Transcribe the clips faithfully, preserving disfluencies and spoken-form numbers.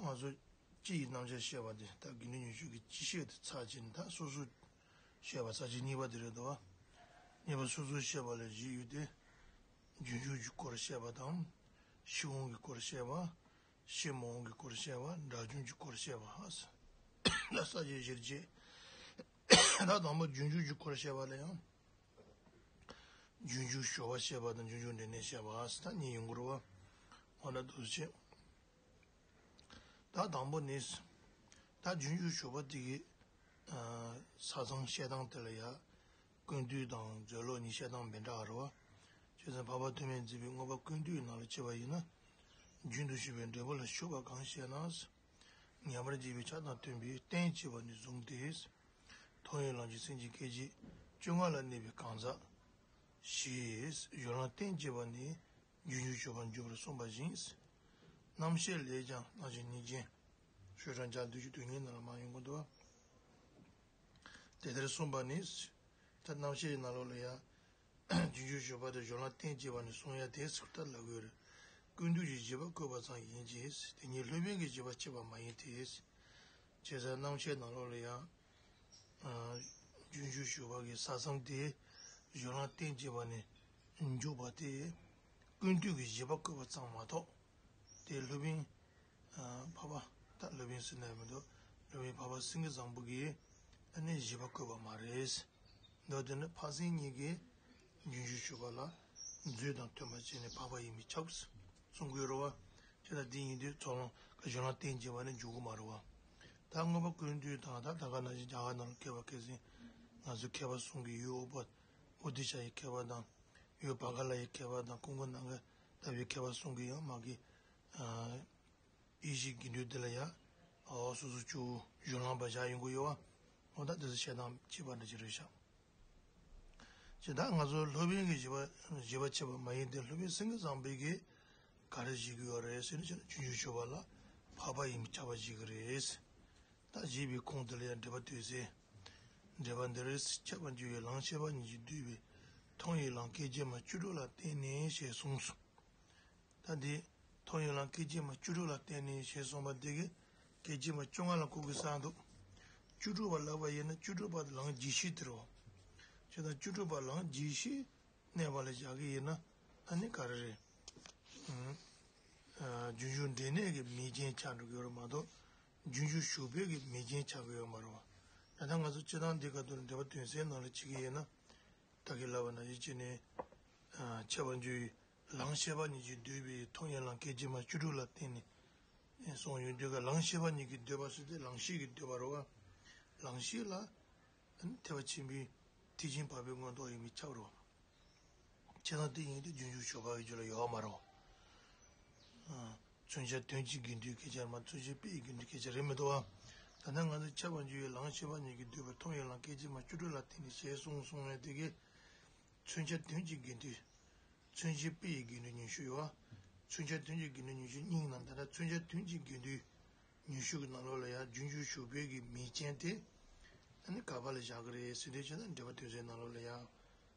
ང་ཚོ་སྤྱི་ཡི་རྣམ་གཞག་བཤད་པ་དེ་ད་དགེ་འདུན་ཉི་ཤུ་གི་སྤྱི་བཤད་དེ་ཚར་ཕྱིན། ད་སོ་སོ་བཤད་པ་ཚར་ཕྱིན་གཉིས་པ་དེ་རེད་དོ། གཉིས་པ་སོ་སོ་བཤད་པ་ལ་བཞི་ཡོད་དེ། རྒྱུན་འཇུག་གི་སྐོར་བཤད་པ་དང་། ཕྱི་འོང་གི་སྐོར་བཤད་པ། ཕྱི་མ་འོང་གི་སྐོར་བཤད་པ། དགྲ་བཅོམ་གྱི་སྐོར་བཤད་པ། ད་ས་བཅད་བཞིར་བྱས། ད་དང་པོ་རྒྱུན་འཇུག་གི་སྐོར་བཤད་པ་ལ་ཡང་། རྒྱུན་འཇུག་ཞུགས་པ་བཤད་པ་དང་རྒྱུན་འཇུག་འབྲས་གནས་བཤད་པ་ད་གཉིས་ཡོང་གི་རེད་བ། འོ་ན་འདུག་སེ་བྱས། ད་དང་པོ་ནི། ད་རྒྱུན་འཇུག་ཞུགས་པ་དེ་གི་ས་མཚམས་བཤད་སྟངས་དེ་ལ་ཡ། ཀུན་བཏུས་དང་མཛོད་ལོག་གཉིས་བཤད་སྟངས་མི་འདྲ་བ་རེད་བ། བྱས་ཙང་འཕགས་པ་ཐོགས་མེད་མཛད་པའི་མངོན་པ་ཀུན་བཏུས་ནང་ལ་བྱས་པ་ཡིན་ན། རྒྱུན་དུ་ཞུགས་པའི་འབྲས་བུ་ལ་ཞུགས་པ་གང་ཞེ་ན། ངེས་པར་འབྱེད་པའི་ཆ་དང་མཐུན་པའི་རྟེན་བྱེད་པ་ནི་གཟུངས་ཏེ། ཐོགས་ཡེ་ལམ་གྱི་སེམས་ཀྱི་སྐད་ཅིག་བཅོ་ལྔ་ལ་གནས་པའི་གང་ཟག་ཞེས་སྦྱོར་ལམ་རྟེན་བྱེད་པ་ནི་རྒྱུན་འཇུག་ཞུགས་པར་འཇུག་པར་གསུངས་པ་བཞིན། རྣམ་བཤད་ལས་ཀྱང་རྣམ་བཤད་གཉིས་ཅན། ཤོག་གྲངས་བརྒྱ་བདུན་ཅུ་དོན་གཉིས་ནང་ལ་མར་ཡོང་གི་འདུག་དེ་ལྟར་གསུངས་པ་ནི། ད་རྣམ་བཤད་ཀྱི་ནང་ལོགས་ལ་ཡང་། རྒྱུན་འཇུག་ཞུགས་པ་དེ་སྦྱོར་ལམ་རྟེན་བྱེད་པ་ནི་གསུང་ཡ་དེ་ཟུར་ལྟར་ལབ་དགོས་རེད། ཀུན་བཏུས་ཀྱི་བཞེད་པ་བཀོད་པ་ཙམ་ཡིན་གྱི། དེ་ཉིད་སློབ་དཔོན་གྱི་བཞེད་པ་བྱེད་པ་མ་ཡིན་ཏེ། བྱས་ཙང་རྣམ་བཤད་ནང་ལོགས་ལ་ཡང་། རྒྱུན་འཇུག་ཞུགས་པ་གི་ས་མཚམས་དེ་སྦྱོར་ལམ་རྟེན་བྱེད་པ་ནི་འཇུག་པ་དེ་ཀུན་བཏུས་ཀྱི་བཞེད་པ་བཀོད་པ་ཙམ་མ་གཏོགས། དེ་སློབ་དཔོན་འཕགས་པ་ད་སློབ་དཔོན་ཟེར་ན་མི་འདུག་སློབ་དཔོན་འཕགས་པ་སེང་གེ་བཟང་པོ་གིས་ཨ་ནི་བཞེད་པ་བཀོད་པ་མ་རེད། མདོར་བསྡུས་ན་འཕགས་སེང་གཉིས་ཀྱིས་རྒྱུན་འཇུག་ཞུགས་པ་ལ་མཛོད་དང་མཐུན་པར་བྱས་ནས་འཕགས་པ་ཡིན་པས་ཁྱབ། གསུང་གི་ཡོད་རེད་བ། དེ་ལྟར་འདི་ཡིན་དུས་ཚོགས་ལམ་གྱི་སྦྱོར་ལམ་རྟེན་བྱེད་པ་ནི་འཇུག་གི་མ་རེད་བ། ད་མངོན་པ་ཀུན་བཏུས་དང་ད་ད་ག་ནང་བཞིན་རྒྱ་གར་ནང་ལ་མཁས་པ་མཁས་ཟིན། ང་ཚོའི་མཁས་པ་གསུམ་གྱི་ཡུལ་ཨོ་པ་ཨོ་ཏི་ཤ་ཡི་མཁས་པ་དང་། ཡུལ་བ་ག་ལ་ཡི་མཁས་པ་དང་ཀུན་མཁྱེན་ནམ་མཁའ་ལྟ་བུའི་མཁས་པ་གསུམ་གྱི་ཡང་མ་གི་ཨ་ཡེ་ཤེས་དགེ་འདུན་དེ་ལ་ཡང་ཨོ་སོ་སོ་བཅུ་སྦྱོར་ལམ་པ་བཞག་ཡོང་གི་ཡོད་བ། འོ་ད་དེ་ཚོ་བཤད་སྟངས་གཅིག་པ་འདྲ་ཅིག་རེད་ཤག་ཇི་ལྟར་ང་ཚོ་སློབ་དཔོན་གྱི་བཞེད་པ་བཞེད་པ་བྱས་པ་མ་ཡིན་ཏེ་སློབ་དཔོན་སེང་གེ་བཟང་པོས་ཀྱིས་ག་རེ་བཞེད་ཀྱི་ཡོད་རེད་ཟེར་ན་རྒྱུན་འཇུག་ཞུགས་པ་ལ་འཕགས་པ་ཡིན་པས་ཁྱབ་པ་བཞེད་ཀྱི་རེད། ད་བཞེད་པའི་ཁུངས་དེ་ལ་ཡང་འགྲེལ་པ་དོན་གསལ། འགྲེལ་པ་འདི་རེད། འཆད་པར་འགྱུར་བའི་ལམ་ཤེས་པ་ཉིད་ཀྱིས་བསྡུས་པའི་མཐོང་བའི་ལམ་སྐད་ཅིག་མ་བཅུ་དྲུག་ལ་བརྟེན་ནས་ཞེས་གསུངས་སོ། ད་འདི་མཐོང་བའི་ལམ་སྐད་ཅིག་མ་བཅུ་དྲུག་ལ་བརྟེན་ནས་ཞེས་གསུངས་པ་འདི་གིས་སྐད་ཅིག་མ་བཅོ་ལྔ་ལ་གོ་དགོས་ས་འདུག་བཅུ་དྲུག་པ་ལབ་པ་ཡིན་ན་བཅུ་དྲུག་པ་དེ་ལམ་རྒྱས་བཤད་དེ་རེད་བ། བྱས་ཙང་བཅུ་དྲུག་པ་ལམ་རྒྱས་བཤད་གནས་པ་ལ་བཞག་གི་ཡིན་ན་ཨ་ནི་ག་རེ་རེད། ཨང་། ཨ་རྒྱུན་འཇུག་འབྲས་གནས་ཀྱི་མིང་ཅན་ཆགས་འགྲོ་གི་ཡོད་རེད་མ་གཏོགས་རྒྱུན་འཇུག་ཞུགས་པའི་གི་མིང་ཅན་ཆགས་ཀྱི་ཡོད་མ་རེད་བ། ད་ལྟ་ང་ཚོ་སྤྱིར་བཏང་འདི་ག་དུས་འགྲེལ་པ་དོན་གསལ་ནང་ལ་བྱེད་ཀྱི་ཡིན་ན། ད་གིན་ལབ་པ་ནང་བཞིན་བྱས་ནས། ཨ་འཆད་པར་འགྱུར་བའི་ལམ་ཤེས་པ་ཉིད་ཀྱིས་བསྡུས་པའི་མཐོང་བའི་ལམ་སྐད་ཅིག་མ་བཅུ་དྲུག་ལ་བརྟེན་ནས་གསུངས་ཡོང་དུས་ཀ་ལམ་ཤེས་པ་ཉིད་ཀྱིས་བསྡུས་པ་ཟེར་ཏེ་ལམ་ཤེས་ཀྱིས་བསྡུས་པ་རེད་བ། ལམ་ཤེས་ལ་ཐེག་པ་ཆེན་པོའི་ཐེག་ཆེན་འཕགས་པའི་མངོན་རྟོགས་ཡིན་པས་ཁྱབ་རེད་བ། བྱས་ཙང་དེ་ཡིན་དུས་རྒྱུན་འཇུག་ཞུགས་པ་གི་རྒྱུད་ལ་ཡོད་མ་རེད་བ། མཚོན་བྱ་དོན་གྱི་དགེ་འདུན་སྐད་ཆ་རེད་མ་མཚོན་བྱེད་དཔེ་ཡི་དགེ་འདུན་སྐད་ཆ་རེད་མི་འདུག་བ། ད་ལྟ་ང་ཚོ་འཆད་པར་འགྱུར་བའི་ལམ་ཤེས་པ་ཉིད་ཀྱིས་བསྡུས་པའི་མཐོང་བའི་ལམ་སྐད་ཅིག་མ་བཅུ་དྲུག་ལ་བརྟེན་ནས་ཞེས་གསུངས་གསུངས་ཡོད་དེ་གིས། མཚོན་བྱ་དོན་གྱི་དགེ་འདུན། མཚོན་བྱེད་དཔེ་ཡི་དགེ་འདུན་ཉི་ཤུ་ཡོད་བ། མཚོན་བྱ་དོན་གྱི་དགེ་འདུན་ཉི་ཤུ་སྙིང་ནང་ད་ལྟ་མཚོན་བྱ་དོན་གྱི་དགེ་འདུན་ཉི་ཤུ་གི་ནང་ལོགས་ལ་ཡང་རྒྱུན་འཇུག་ཞུགས་པའི་གི་མིང་ཅན་དེ་ཨ་ནི་ག་པ་ལ་བཞག་གི་རེད་ཟེར་དུས་བྱས་ན་འགྲེལ་པ་དོན་གསལ་ནང་ལོགས་ལ་ཡང་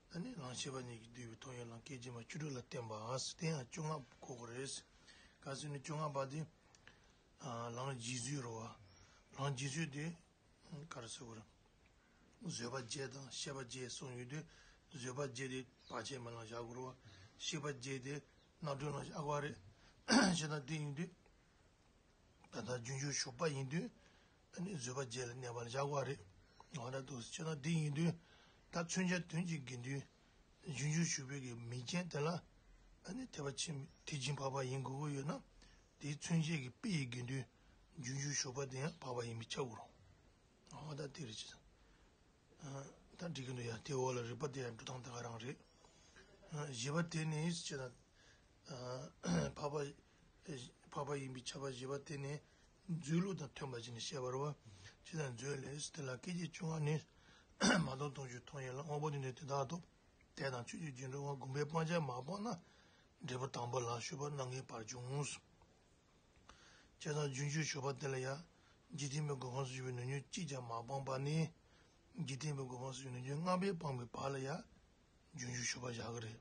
ཨ་ནི་ལམ་ཤེས་པ་ཉིད་ཀྱིས་བསྡུས་པའི་མཐོང་བའི་ལམ་སྐད་ཅིག་མ་བཅུ་དྲུག་ལ་བརྟེན་པ་ཟེར་དེ་ཡང་བཅོ་ལྔ་གོ་དགོས་རེད། ག་ཟེར་ན་བཅོ་ལྔ་པ་དེ་ལམ་རྗེས་བཟོད་རེད་བ། ལམ་རྗེས་བཟོད་དེ། ག་རེ་ཟེར་དགོས་རེད། བཟོད་པ་བརྒྱད་དང་ཤེས་པ་བརྒྱད་གསུངས་ཡོད་དུས་བཟོད་པ་བརྒྱད་དེ་བར་ཆད་མེད་ལམ་བཞག་དགོས་རེད་བ། ཤེས་པ་བརྒྱད་དེ་རྣམ་གྲོལ་ལམ་བཞག་དགོས་རེད། བྱས་ཙང་དེ་ཡིན་དུས་ད་ལྟ་རྒྱུན་འཇུག་ཞུགས་པ་ཡིན་དུས་ཨ་ནི་བཟོད་པ་བརྒྱད་ལ་གནས་པ་ལ་བཞག་དགོས་རེད། འོ་ད་འདུག་བྱས་ཙང་དེ་ཡིན་དུས་ད་མཚོན་བྱ་དོན་གྱི་དགེ་འདུན་རྒྱུན་འཇུག་ཞུགས་པའི་གི་མིང་ཅན་དེ་ལ་ཨ་ནི་ཐེག་པ་ཆེན་ཐེག་ཆེན་འཕགས་པ་ཡིན་དགོས་ཀྱི་ཡོད་ན་དེའི་མཚོན་བྱེད་ཀྱི་དཔེ་ཡི་དགེ་འདུན་རྒྱུན་འཇུག་ཞུགས་པ་དེ་ཡང་འཕགས་པ་ཡིན་པས་ཁྱབ་དགོས་རེད། འོ་ད་དེ་རེད་ཅེས། ད་འགྲིག་གི་འདུག་ཡ། དེའི་འོག་ལ་རིགས་པ་དེ་ཡང་འགྲོ་སྟངས་ད་ག་རང་རེད། བཞི་པ་དེ་ནི་ཅེ་ན། འཕགས་པ། འཕགས་པ་ཡིན་པས་ཁྱབ་པ་བཞི་པ་དེ་ནི་མཛོད་ལུགས་དང་མཐུན་པ་ཞིག་ནི་བཤད་པ་རེད་བ། ཅེ་ན་མཛོད་ལས་དེ་ལ་སྐད་ཅིག་བཅོ་ལྔ་ནི། མ་མཐོང་མཐོང་ཆོས་མཐོང་ཡེ་ལ་དབང་པོ་དེ་ནི་དེ་དག་ཐོབ། དད་དང་ཆོས་ཀྱི་རྒྱུན་འགྲོ་བ་དགོངས་པའི་སྤང་བྱ་མ་སྤངས་ན། འབྲས་བུ་དང་པོ་ལ་ཞུགས་པ་རྣམ་ངེས་པར་འབྱུང་། བྱས་ཙང་རྒྱུན་འཇུག་ཞུགས་པ་དེ་ལ་ཡང་། འཇིག་རྟེན་པའི་སྒོ་ཁམས་སུ་ཞུགས་པའི་ནུས་ཉོན་གཅིག་ཀྱང་མ་སྤངས་པ་ནི། འཇིག་རྟེན་པའི་སྒོ་ཁམས་སུ་ཞུགས་པའི་ནུས་ཉོན་ལྔ་པས་སྤངས་པའི་བར་ལ་ཡང་། རྒྱུན་འཇུག་ཞུགས་པ་བཞག་དགོས་རེད་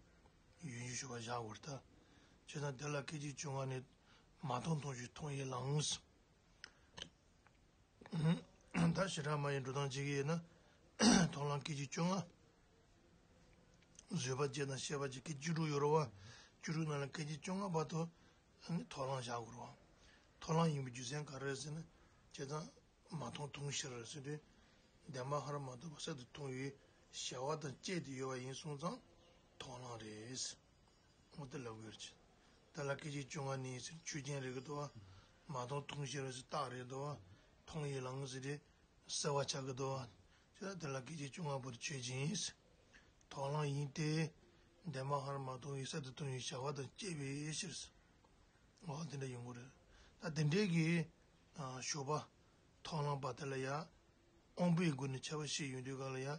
ད། རྒྱུན་འཇུག་ཞུགས་པ་བཞག་དགོས་རེད་ད། བྱས་ཙང་དེ་ལ་སྐད་ཅིག་བཅོ་ལྔ་ནི། མ་མཐོང་མཐོང་ཆོས་མཐོང་ཡེ་ལ་འོངས། ད་ཞེ་དྲག་མ་ཡིན་འགྲོ་སྟངས་བྱེད་ཀྱི་ཡིན་ན། མཐོང་ལམ་སྐད་ཅིག་བཅོ་ལྔ། བཟོད་པ་བཅས་དང་བཤད་པ་བཅས་སྐད་བཅུ་དྲུག་ཡོད་རེད་བ། བཅུ་དྲུག་ནང་ལ་སྐད་ཅིག་བཅོ་ལྔ་བར་དུ་མཐོང་ལམ་བཞག་དགོས་རེད་བ། མཐོང་ལམ་ཡིན་པའི་རྒྱུ་མཚན་ག་རེ་རེད་ཟེར་ན། བྱས་ཙང་མ་མཐོང་ཐུང་ཤེས་རེད་ཟེར་དུས། འདན་མ་ཧར་མ་ཐོན་པ་གསར་དུ་མཐོང་བའི་བྱ་བ་དང་བཅས་ཏེ་ཡོད་པ་ཡིན་སོང་ཙང་མཐོང་ལམ་རེད། འོ་དེ་ལབ་དགོས་རེད། དེ་ལ་སྐད་ཅིག་བཅོ་ལྔ་ནི་ཟེར་ཆོས་ཅན་རེད་གི་འདུག་བ། མ་མཐོང་ཐུང་ཤེས་རེད་ཟེར་རྟགས་རེད་འདུག་བ། མཐོང་བའི་ལམ་ཟེར་དེ་གསལ་བ་ཆགས་གི་འདུག་བ། བྱས་ཙང་དེ་ལ་སྐད་ཅིག་བཅོ་ལྔ་བར་དུ་ཆོས་ཅན། མཐོང་ལམ་ཡིན་ཏེ། འདན་མ་ཧར་མ་ཐོན་པའི་གསར་དུ་མཐོང་བའི་བྱ་བ་དང་བཅས་པའི་ཕྱིར། འོ་དེ་འདྲ་ཡོང་གི་རེད། ད་དེ་འདྲའི་གི་ཞོགས་པ་མཐོང་ལམ་པ་དེ་ལ་ཡ། དབང་པོའི་སྒོ་ནས་ཁྱབ་པ་ཞིག་ཡོང་དུས་ག་ལ་ཡ།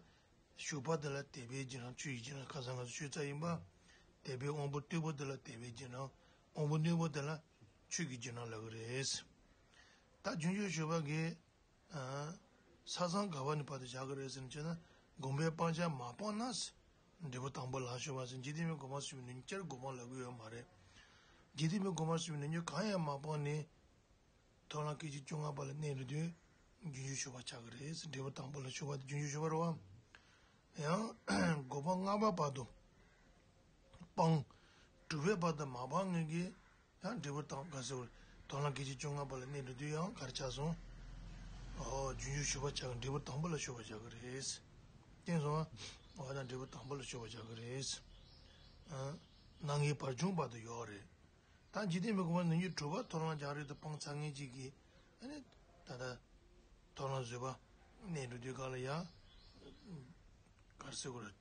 ཞོགས་པ་དེ་ལ་དད་པའི་བྱེ་བྲག་ཆོས་ཀྱི་བྱེ་བྲག་ཁ་སང་ང་ཚོ་ཤོད་ཚར་ཡིན་པ། དད་པའི་དབང་པོ་རྟུལ་པོ་དེ་ལ་དད་པའི་བྱེ་བྲག་དབང་པོ་རྣོན་པོ་དེ་ལ་ཆོས་ཀྱི་བྱེ་བྲག་ལབ་ཀྱི་རེད། ད་རྒྱུན་འཇུག་ཞོགས་པ་གིས། ས་མཚམས་ག་བ་ནས་བར་དུ་བཞག་གི་རེད་ཟེར་ན་བྱས་ན། སྒོམ་པའི་སྤང་བྱ་མ་སྤངས་ན། འབྲས་བུ་དང་པོ་ལ་སོགས་པ་ཟེར། འཇིག་རྟེན་མའི་སྒོམ་པ་ཟེར་བའི་ནི་སྤྱིར་སྒོམ་པ་ལབ་ཀྱི་ཡོད་མ་རེད། འཇིག་རྟེན་མའི་སྒོམ་པ་ཟེར་བའི་ནི་གང་ཡང་མ་སྤངས་ནས། མཐོང་ལམ་སྐད་ཅིག་བཅོ་ལྔ་པ་ལ་གནས་འགྲོ་དུས་རྒྱུན་འཇུག་ཞོགས་པ་ཆགས་ཀྱི་རེད། འབྲས་བུ་དང་པོ་ལ་སོགས་པ་དེ་རྒྱུན་འཇུག་ཞོགས་པ་རེད་བ། ཡང་སྒོམ་པ་ལྔ་པ་བར་དུ་སྤངས། དྲུག་པའི་བར་དུ་མ་སྤངས་ངེས་ཀྱི་ཡང་འབྲས་བུ་དང་ག་ཟེར། མཐོང་ལམ་སྐད་ཅིག་བཅོ་ལྔ་པ་ལ་གནས་འགྲོ་དུས་ཡང་ག་རེ་ཆགས་སོང་། ཨོ་རྒྱུན་འཇུག་ཞོགས་པ་ཆགས་ཀྱི་འབྲས་བུ་དང་པོ་ལ་སོགས་པ་ཆགས་ཀྱི་རེད། བསྟན་སོང་ཨ། འོ་ད་འབྲས་བུ་དང་པོ་ལ་སོགས་པ་ཆགས་ཀྱི་རེད། སྣང་བའི་བར་བྱུང་བར་དུ་ཡོད་རེད། ད་འཇིག་རྟེན་མའི་སྒོམ་པ་ནི་རྒྱུན་དྲུག་པ་མཐོང་ལམ་རྒྱང་རིང་དུ་སྤངས་ཚར་མཁན་ཅིག་གིས། ཨ་ནི། ད་ལྟ། མཐོང་ལམ་བཟོད་པ་གནས་འགྲོ་དུས་ག་ལ་ཡ། ག་རེ་ཟེར་དགོས་རེད།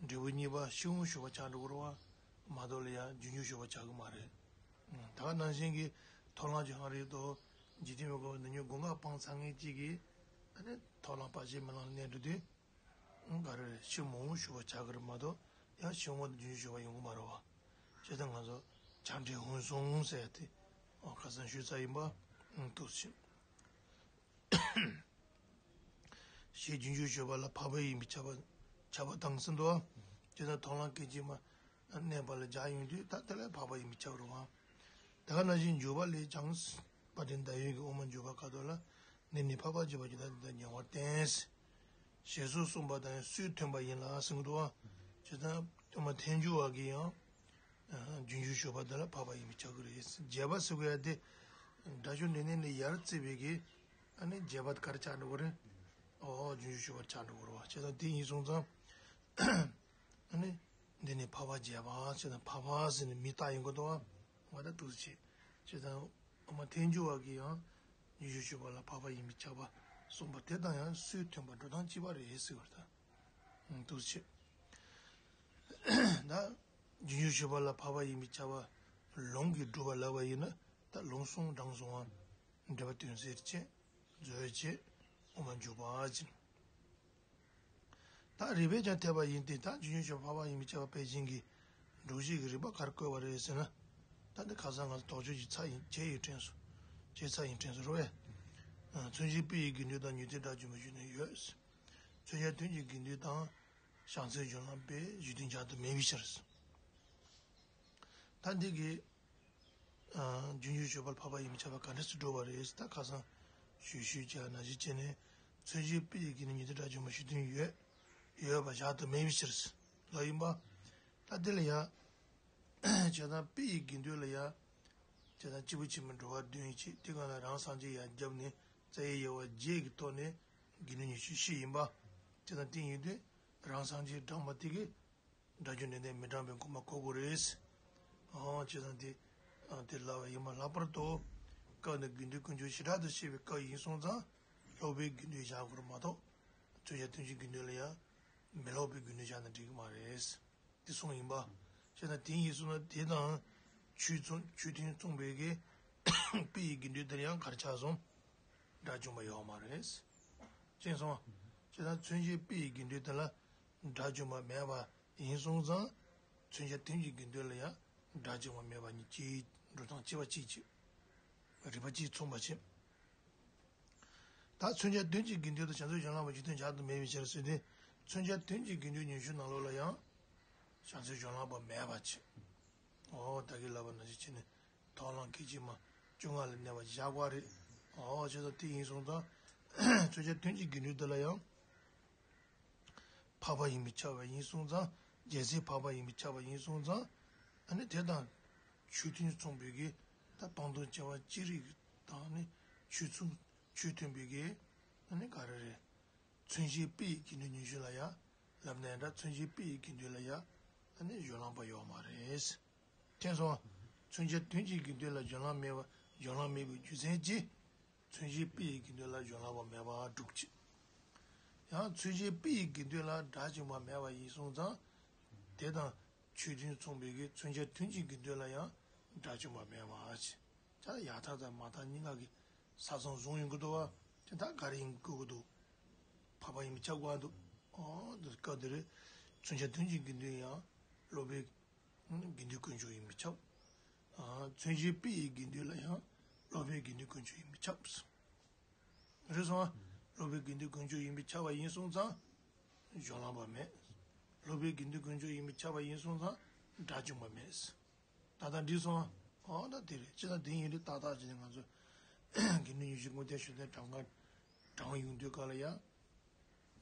འབྲས་བུ་གཉིས་པ་ཕྱིར་འོང་ཞོགས་པ་ཆགས་འགྲོ་གི་རེད་བ། མ་གཏོགས་ལ་ཡ་རྒྱུན་འཇུག་ཞོགས་པ་ཆགས་ཀྱི་མ་རེད། ད་ག་ནང་བཞིན་གྱི་མཐོང་ལམ་རྒྱང་རིང་དུ། འཇིག་རྟེན་མའི་སྒོམ་པ་ནི་རྒྱུན་དྲུག་པ་སྤངས་ཚར་མཁན་ཅིག་གིས། ཨ་ནི་མཐོང་ལམ་བར་ཆད་མེད་ལམ་ལ་གནས་འགྲོ་དུས། ག་རེ་རེད། ཕྱིར་མི་འོང་ཞོགས་པ་ཆགས་ཀྱི་རེད་མ་གཏོགས་ཡང་ཕྱིར་འོང་དུ་རྒྱུན་འཇུག་ཞོགས་པ་ཡོང་གི་མ་རེད་བ། བྱས་ཙང་ང་ཚོ་བྱང་འབྲེལ་འོང་སོང་ཟེར་ཡ་དེ། ཨོ་ཁ་སང་ཞུས་ཚར་ཡིན་པ། འདུག་ཕྱིར། ཞེས་རྒྱུན་འཇུག་ཞོགས་པ་ལ་འཕགས་པ་ཡིན་པས་ཁྱབ་པ་ཁྱབ་པ་དང་ཟིན་ཏོ། བྱས་ཙང་མཐོང་ལམ་སྐད་ཅིག་མ། གནས་པ་ལ་སྦྱར་ཡོང་དུས་ད་དེ་ལ་འཕགས་པ་ཡིན་པས་ཁྱབ་རུང་བ། དེ་ག་ནང་བཞིན་འཇུག་པ་ལས་ཀྱང་། དཔལ་ལྡན་ཟླ་འོད་ཀྱིས་དབུ་མ་འཇུག་པ་ཁ་དོག་ལ། འདི་ནི་འཕགས་པ་བྱས་པ་ཇི་ལྟར་དེ་ལྟར་ཉེ་བར་བསྟན། ཞེས་སོགས་གསུངས་པ་དང་ཡང་སུས་ཐོན་པ་ཡིན་ལ་གསུངས་འདུག་བ། བྱས་ཙང་དབུ་མ་ཐལ་འགྱུར་བ་གིས་ཡང་། རྒྱུན་འཇུག་ཞོགས་པ་འདི་ལ་འཕགས་པ་ཡིན་པས་ཁྱབ་ཀྱི་རེད། རྒྱས་པ་ཟེར་དགོས་ཡ་དེ། སྒྲ་སྒྱུར་འབྲུ་གནས་ནས་ཡར་བརྩིས་པའི་གི། ཨ་ནི་རྒྱས་པ་ག་རེ་ཆགས་འགྲོ་གི་རེད། ཨོ་རྒྱུན་འཇུག་ཞོགས་པ་ཆགས་འགྲོ་གི་རེད་བ། བྱས་ཙང་དེ་ཡིན་སོང་ཙང་། ཨ་ནི། འདི་ནི་འཕགས་པ་རྒྱས་པ་ཟེར་ན་འཕགས་པ་ཟེར་ནས་མི་རྟགས་ཡིན་དགོས་འདུག་བ། ང་ད་འདུག་སེ་བྱེད། བྱས་ཙང་། ཨ་མ་ཐལ་འགྱུར་བ་གིས་ཡང་། རྒྱུན་འཇུག་ཞོགས་པ་ལ་འཕགས་པ་ཡིན་པས་ཁྱབ་པ་གསུངས་པ་དེ་དང་ཡང་སུས་ཐོན་པ་འགྲོ་སྟངས་གཅིག་པ་རེད་ཟེར་བ་ད། འདུག་སེ་བྱེད། ད། རྒྱུན་འཇུག་ཞོགས་པ་ལ་འཕགས་པ་ཡིན་པས་ཁྱབ་པ་ལུང་གིས་སྒྲུབ་པ་ལབ་པ་ཡིན་ན་ད་ལུང་གསུམ་དྲངས་སོང་བ། འགྲེལ་པ་དོན་གསལ་བྱེད། མཛོད་བྱེད། དབུ་མ་འཇུག་པ་བྱེད། ད་རིགས་པས་ཀྱང་འཐད་པ་ཡིན་ཏེ། ད་རྒྱུན་འཇུག་ཞོགས་པ་འཕགས་པ་ཡིན་པས་ཁྱབ་པ་སྤེལ་ཅན་གྱི་འགྲོ་བྱེད་ཀྱི་རིགས་པ་ག་རེ་བཀོད་པ་རེད་ཟེར་ན། ད་འདི་ཁ་སང་ང་ཚོ་དོགས་གཅོད་ཀྱི་ཚ་ཡིན་བྱས་ཡོད་དྲན་སོང་། བྱས་ཚ་ཡིན་དྲན་སོང་རོ་བས། མཚོན་བྱེད་དཔེ་ཡི་དགེ་འདུན་དང་ཉན་ཐོས་དགྲ་བཅོམ་པའི་གཞུང་དོན་ཡོད། མཚོན་བྱ་དོན་གྱི་དགེ་འདུན་དང་། བྱང་སེམས་སྦྱོར་ལམ་པའི་གཞུང་དོན་སྦྱར་དུ་མེད་པའི་ཕྱིར། ད་འདི་གི། རྒྱུན་འཇུག་ཞོགས་པ་ལ་འཕགས་པ་ཡིན་པས་ཁྱབ་པ་ག་འདྲ་སེ་སྒྲུབ་པ་རེད། ད་ཁ་སང་ཞུས་ཞུས་ཀྱང་ནང་བཞིན་བྱས་ནས་མཚོན་བྱེད་དཔེ་ཡི་དགེ་འདུན་ཉན་ཐོས་དགྲ་བཅོམ་པའི་གཞུང་དོན་ཡོད། ཡོད་པ་སྦྱར་དུ་མེད་པའི་ཕྱིར་ལ་ཡིན་པ། ད་དེ་ལ་ཡང་། བྱས་ཙང་དཔེ་ཡི་དགེ་འདུན་ལ་ཡང་། བྱས་ཙང་སྐྱེས་བུ་ཆེན་པོའི་འགྲོ་བ་བདུན་ཡི་ཆེད་དེ་གང་ལ་རང་སངས་རྒྱས་ཡར་བརྒྱབ་ནས་རྩ་བའི་དབྱེ་བ་བརྒྱད་ཀྱི་ཐོག་ནས་དགེ་འདུན་ཉི་ཤུ་བཞི་ཡིན་པ། བྱས་ཙང་དེ་ཡིན་དུས་རང་སངས་རྒྱས་བགྲངས་པ་དེ་གིས། སྒྲ་སྒྱུར་འབྲུ་གནས་མི་བགྲངས་པའི་དགོངས་པ་འགོད་དགོས་རེད། ཨོ་བྱས་ཙང་དེ། ཨ་དེ་ལབ་པ་ཡིན་པ་ལྷག་པར་དུ། སྐབས་འདིར་དགེ་འདུན་དཀོན་མཆོག་ཞེ་དྲག་ཏུ་བཤད་པའི་སྐབས་ཡིན་སོང་ཙང་། ལྷག་པའི་དགེ་འདུན་བཞག་དགོས་རེད་མ་གཏོགས། མཚོན་བྱ་དོན་གྱི་དགེ་འདུན་ལ་ཡང་། མི་ལྷག་པའི་དགེ་འདུན་བཞག་ན་འགྲིག་གི་མ་རེད། དེ་གསུངས་ཡིན་པ། བྱས་ཙང་དེ་ཡིན་སོང་ན་དེ་དང་། ཆོས་མཚུངས་ཆོས་མཐུན་མཚུངས་པའི་གི། དཔེ་ཡི་དགེ་འདུན་དེར་ཡང་ག་རེ་ཆགས་སོང་། དགྲ་བཅོམ་པ་ཡོད་མ་རེད། ཅེས་གསུངས། བྱས་ཙང་མཚོན་བྱེད་དཔེ་ཡི་དགེ་འདུན་དེ་ལ་དགྲ་བཅོམ་པ་མེད་པ་ཡིན་སོང་ཙང་། མཚོན་བྱ་དོན་གྱི་དགེ་འདུན་ལ་ཡང་དགྲ་བཅོམ་པ་མེད་པ་གཉིས་ཀྱི་འགྲོ་སྟངས་གཅིག་པ་གཅིག་བྱེད། རིགས་པ་གཅིག་མཚུངས་པ་བྱེད། ད་མཚོན་བྱ་དོན་གྱི་དགེ་འདུན་དང་བྱང་སེམས་སྦྱོར་ལམ་པ་གཞུང་དོན་སྦྱར་དུ་མེད་པའི་ཕྱིར་ཟེར་ཏེ། མཚོན་བྱ་དོན་གྱི་དགེ་འདུན་ཉི་ཤུ་ནང་ལོགས་ལ་ཡང་། བྱང་སེམས་སྦྱོར་ལམ་པ་མེད་པ་བྱེད། འོ་ད་གིན་ལབ་པ་ནང་བཞིན་བྱས་ནས། མཐོང་ལམ་སྐད་ཅིག་མ་བཅོ་ལྔ་ལ་གནས་པ་བཞག་པ་རེད། ཨོ་བྱས་ཙང་དེ་ཡིན་སོང་ཙང་ མཚོན་བྱ་དོན་གྱི་དགེ་འདུན་དེ་ལ་ཡང་འཕགས་པ་ཡིན་པས་ཁྱབ་པ་ཡིན་སོང་ཙང་། རྒྱལ་སྲས་འཕགས་པ་ཡིན་པས་ཁྱབ་པ་ཡིན་སོང་ཙང་། ཨ་ནི་དེ་དང་ཆོས་མཐུན་མཚུངས་པའི་གི་ད་སྤངས་རྟོགས་བྱ་བ་ཅི་རིགས་དང་ནི་ཆོས་མཚུངས་ཆོས་མཐུན་པའི་གི་ཨ་ནི་ག་རེ་རེད། མཚོན་བྱེད་དཔེ་ཡི་དགེ་འདུན་ཉི་ཤུ་ལ་ཡང་ལབ་ནའི་འདྲ། མཚོན་བྱེད་དཔེ་ཡི་དགེ་འདུན་ལ་ཡང་ཨ་ནི་སྦྱོར་ལམ་པ་ཡོད་མ་རེད། མཁྱེན་སོང་། མཚོན་བྱ་དོན་གྱི་དགེ་འདུན་ལ་སྦྱོར་ལམ་མེད་པ་སྦྱོར་ལམ་མེད་པའི་རྒྱུ་མཚན་གྱིས། མཚོན་བྱེད་དཔེ་ཡི་དགེ་འདུན་ལ་སྦྱོར་ལམ་པ་མེད་པ་སྒྲུབ་ཅིང་། ཡང་མཚོན་བྱེད་དཔེ་ཡི་དགེ་འདུན་ལ་དགྲ་བཅོམ་པ་མེད་པ་ཡིན་སོང་ཙང་། དེ་དང་ཆོས་མཐུན་མཚུངས་པའི་གི་མཚོན་བྱ་དོན་གྱི་དགེ་འདུན་ལ་ཡང་དགྲ་བཅོམ་པ་མེད་པ་ཅི། ད་ཡར་ཐལ་དང་མར་ཐལ་གཉིས་ཀ་གི་ས་མཚམས་བཟུང་ཡོང་གི་འདུག་བ། དེ་ད་ག་རེ་ཡིན་དགོས་ཀྱི་འདུག་འཕགས་པ་ཡིན་པས་ཁྱབ་དགོས་འདུག་ཨོ་འདི་སྐབས་འདི་རེད། མཚོན་བྱ་དོན་གྱི་དགེ་འདུན་ཡང་སློབ་དཔོན་དགེ་འདུན་དཀོན་མཆོག་ཡིན་པས་ཁྱབ། ཨ། མཚོན་བྱེད་དཔེ་ཡི་དགེ་འདུན་ལ་ཡང་སློབ་དཔོན་དགེ་འདུན་དཀོན་མཆོག་ཡིན་པས་ཁྱབ། རེད་སོང་ཨ། སློབ་དཔོན་དགེ་འདུན་དཀོན་མཆོག་ཡིན་པས་ཁྱབ་པ་ཡིན་སོང་ཙང་། སྦྱོར་ལམ་པ་མེད། སློབ་དཔོན་དགེ་འདུན་དཀོན་མཆོག་ཡིན་པས་ཁྱབ་པ་ཡིན་སོང་ཙང་། དགྲ་བཅོམ་པ་མེད། ད་ལྟ་འགྲིག་སོང་ཨ། ཨོ་ད་དེ་རེད། ཅི་ད་དེ་ཡིན་དུས་ཏག་ཏག་ཅིག་ནས་ང་ཚོ་དགེ་འདུན་ཉི་ཤུ་མངོན་བསྟན་ཞུ་མཁན་གྲངས་ཀ་གྲངས་ཡོང་དུས་ག་ལ་ཡ།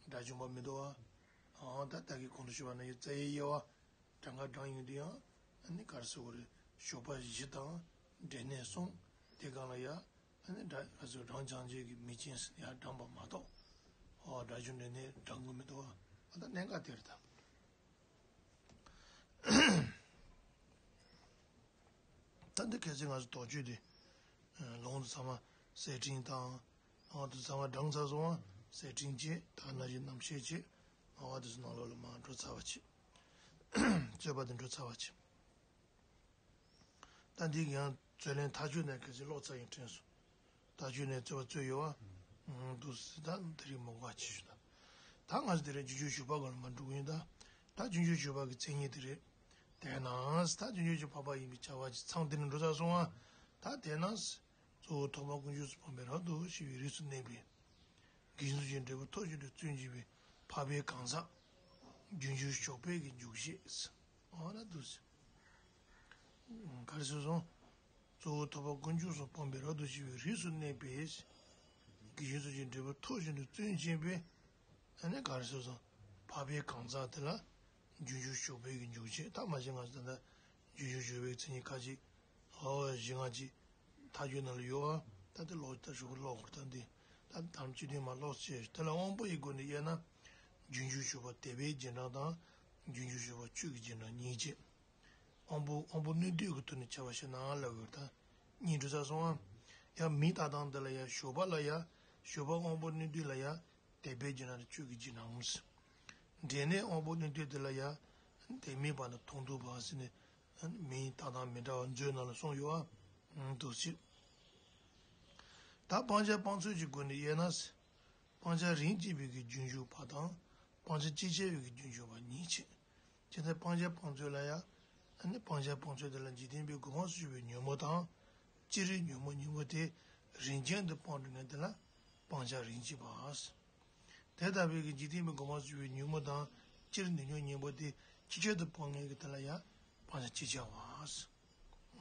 དགྲ་བཅོམ་པ་མི་འདུག་ཨ། ཨོ་ད་ད་གི་གོང་དུ་ཞུས་པ་ནང་བཞིན་རྩ་བའི་དབྱེ་བ། གྲངས་ཀ་གྲངས་ཡོང་དུས་ཡང་ཨ་ནི་ག་རེ་ཟེར་དགོས་རེད། ཞོགས་པ་བཞི་དང་འབྲས་གནས་གསུམ། དེ་སྒང་ལ་ཡ་ཨ་ནི་དགྲ་ག་ཚོད་རང་བྱང་ཆུབ་ཀྱི་མིང་ཅན་ཟེར་ཡ་བགྲངས་པ་མ་གཏོགས། ཨོ་དགྲ་བཅོམ་འབྲས་གནས་བགྲང་དགོས་མི་འདུག་ཨ། ཨ་ད་གནད་འགག་དེ་རེད་ད། ད་འདི་གལ་སྲིད་ང་ཚོ་དོགས་གཅོད་དེ་ལུང་དུ་ཚང་མ་གསལ་ཁྲིམས་དང་། ཨ་དེ་ཚང་མ་བགྲངས་ཚར་སོང་བ། གསལ་ཁྲིམས་བྱེད། ད་ན་བཞིན་རྣམ་བཤད་བྱེད། ཨ་དེ་ཚོ་ནང་ལོགས་ལ་མར་འགྲོ་ཚར་བ་བྱེད། རྩོད་པ་དེ་འགྲོ་ཚར་བ་བྱེད། ད་འདི་ཡང་རྩོད་ལན་མཐའ་དཔྱོད་ནས་གལ་སྲིད་ཀློག་ཚར་ཡིན་དྲན་སོང་། མཐའ་དཔྱོད་ནས་རྩོད་པ་རྩོད་ཡོད་བ། འདུག་སེ་ད་དེ་རིང་མ་དགོས་པ་བྱེད་ཞུ་ད། ད་ང་ཚོ་དེ་རིང་རྗེས་འཇུག་ཞུ་བ་ག་ལ་མ་འགྲོ་གི་ཡིན་ད། ད་རྗེས་འཇུག་ཞུ་བ་གི་མཚན་ཉིད་དེ་རེད། དེས་ན་ད་རྗེས་འཇུག་གི་འཕགས་པ་ཡིན་པས་ཁྱབ་པ་ཅིག་ཚང་དེ་ནས་འགྲོ་ཚར་སོང་ང་། ད་དེས་ན། གཙོ་བོ་ཐོགས་པ་དཀོན་མཆོག་གསུམ་སྤངས་པའི་རབ་ཏུ་ཞི་བའི་རིགས་སུ་གནས་པའི། དགེ་བཅུ་གི་འབྲས་བུ་མཐོ་ཤོས་དེ་བརྩོན་བྱེད་པའི་འཕགས་པའི་གང་ཟག་རྒྱུ་འབྱོར་ཞོགས་པའི་གི་འཇུག་བྱེད། འོ་ན་འདུག་ཟེར། ག་རེ་ཟེར་སོང་། གཙོ་བོ་ཐོགས་པ་དཀོན་མཆོག་གསུམ་སྤངས་པའི་རབ་ཏུ་ཞི་བའི་རིགས་སུ་གནས་པའི། དགེ་བཅུ་གི་འབྲས་བུ་མཐོ་ཤོས་དེ་བརྩོན་བྱེད་པའི། ཨ་ནི་ག་རེ་ཟེར་སོང་། འཕགས་པའི་གང་ཟག་དེ་ལ་རྒྱུ་འབྱོར་ཞོགས་པའི་གི་འཇུག་བྱེད། ད་མ་གཞི་ང་ཚོ་ད་ལྟ་རྒྱུ་འབྱོར་ཞོགས་པའི་གི་མཚན་ཉིད་ཁ་ཅིག་ཨོ་གཞི་ང་ཅིག་མཐའ་དཔྱོད་ནང་ལ་ཡོད་ཨ། ད་དེ་ལོག་ད་ཞུ་གི་ལོག་གི་ད་འདི་ད་དམ་སྤྱི་མཐུན་མ་ལོག་ཅེས་དེ་ལ་དབང་པོ་ཡི་སྒོ་ནས་དབྱེ་ན། རྒྱུ་འབྱོར་ཞོགས་པ་དད་པའི་རྗེས་འབྲང་དང་། རྒྱུ་འབྱོར་ཞོགས་པ་ཆོས་ཀྱི་རྗེས་འབྲང་གཉིས་བྱེད། དབང་པོ་དབང་པོ་སྣོད་བསྡུས་ཀྱི་ཐོག་ནས་ཁྱབ་པ་ཞིག་ན་ལབ་དགོས་ད། གཉིས་འགྲོ་ཚར་སོང་ཨ། ཡང་མིང་བཏགས་སྟངས་འདི་ལ་ཡང་ཞོགས་པ་ལ་ཡང་ཞོགས་པ་དབང་པོ་སྣོད་བསྡུས་ལ་ཡང་དད་པའི་རྗེས་འབྲང་དང་ཆོས་ཀྱི་རྗེས་འབྲང་ངམ་ཟེར། འབྲས་གནས་དབང་པོ་སྣོད་བསྡུས་འདི་ལ་ཡང་དད་མོས་པ་དང་མཐོང་ཐོས་པ་ཟེར་ནས་མིང་བཏགས་སྟངས་མི་འདྲ་བ་མཛོད་ནང་ལ་གསུངས་ཡོད་ཨ། འདུག་ཅེས། ད་སྤང་བྱ་སྤང་ཚུལ་གྱི་སྒོ་ནས་དབྱེ་ན་ཟེར། སྤང་བྱ་རིམ་གྱིས་པའི་གི་རྒྱུ་འབྱོར་པ་དང་། སྤང་བྱ་ཅི་བྱ་བའི་གི་རྒྱུ་འབྱོར་པ་གཉིས་བྱེད། དེ་ལྟར་སྤང་བྱ་སྤང་ཚུལ་ལ་ཡང་། ཨ་ནི་སྤང་བྱ་སྤང་ཚུལ་དེ་ལ་འཇིག་རྟེན་པའི་སྒོ་མང་སུ་གྱུར་པའི་ཉོན་མོངས་དང་། སྤྱིར་ཉོན་མོངས་ཉོན་མོངས་དེ་རིམ་ཅན་དུ་སྤངས་འགྲོ་མཁན་དེ་ལ་སྤང་བྱ་རིམ་གྱིས་པ། དེ་ལྟ་བུའི་གི་འཇིག་རྟེན་པའི་སྒོ་མང་སུ་གྱུར་པའི་ཉོན་མོངས་དང་། སྤྱིར་ནུས་ཉོན་མོངས་ཉེ་པོ་དེ་ཅི་ཆེད་དུ་སྤང་ངེས་ཀྱི་དེ་ལ་ཡང་སྤང་བྱ་ཅི་བྱ་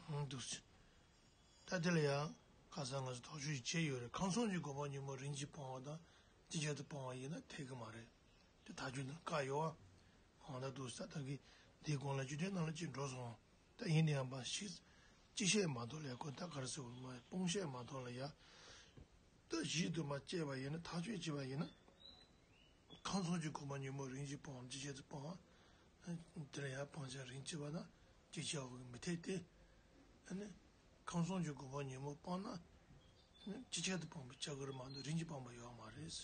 བ། འདུག་ཟེར། ད་དེ་ལ་ཡང་ཁ་སང་ང་ཚོ་དོགས་གཅོད་ཅིག་བྱས་ཡོད་རེད། ཁམས་གསུམ་གྱི་སྒོ་མང་ཉོན་མོངས་རིམ་གྱིས་སྤངས་པ་དང་ཅི་ཆེད་དུ་སྤངས་པ་ཡིན་ན་འཐད་ཀྱི་མ་རེད། དེ་ཐག་གཅོད་ནི་བཀག་ཡོད་བ། འོ་ད་འདུག་ཟེར། ད་གི་འདིའི་གོང་ལ་རྒྱུ་མཚན་ནང་ལ་ཅིག་འགྲོ་སོང་། ད་ཡིན་ན་ཡང་མ་ཤི། སྤྱི་བཤད་མ་གཏོགས་ལས་ཁོ་ད་ག་རེ་ཟེར་དགོས་མ་སྤོང་བཤད་མ་གཏོགས་ལ་ཡ། ད་གཞི་དུ་མ་བཅད་པ་ཡིན་ན་ཐག་གཅོད་བྱས་པ་ཡིན་ན། ཁམས་གསུམ་གྱི་སྒོ་མང་ཉོན་མོངས་རིམ་གྱིས་སྤངས་པ་ཅི་ཆེད་དུ་སྤངས་པ། དེ་ལ་ཡང་སྤང་བྱ་རིམ་གྱིས་པ་དང་ཅི་བྱ་བ་གི་མི་འཐད་དེ། ཨ་ནི། ཁམས་གསུམ་གྱི་སྒོ་མང་ཉོན་མོངས་སྤངས་ན། ཅི་ཆེད་དུ་སྤངས་པས་ཁྱབ་ཀྱི་རེད་མ་གཏོགས་རིམ་གྱིས་སྤངས་པ་ཡོད་མ་རེད།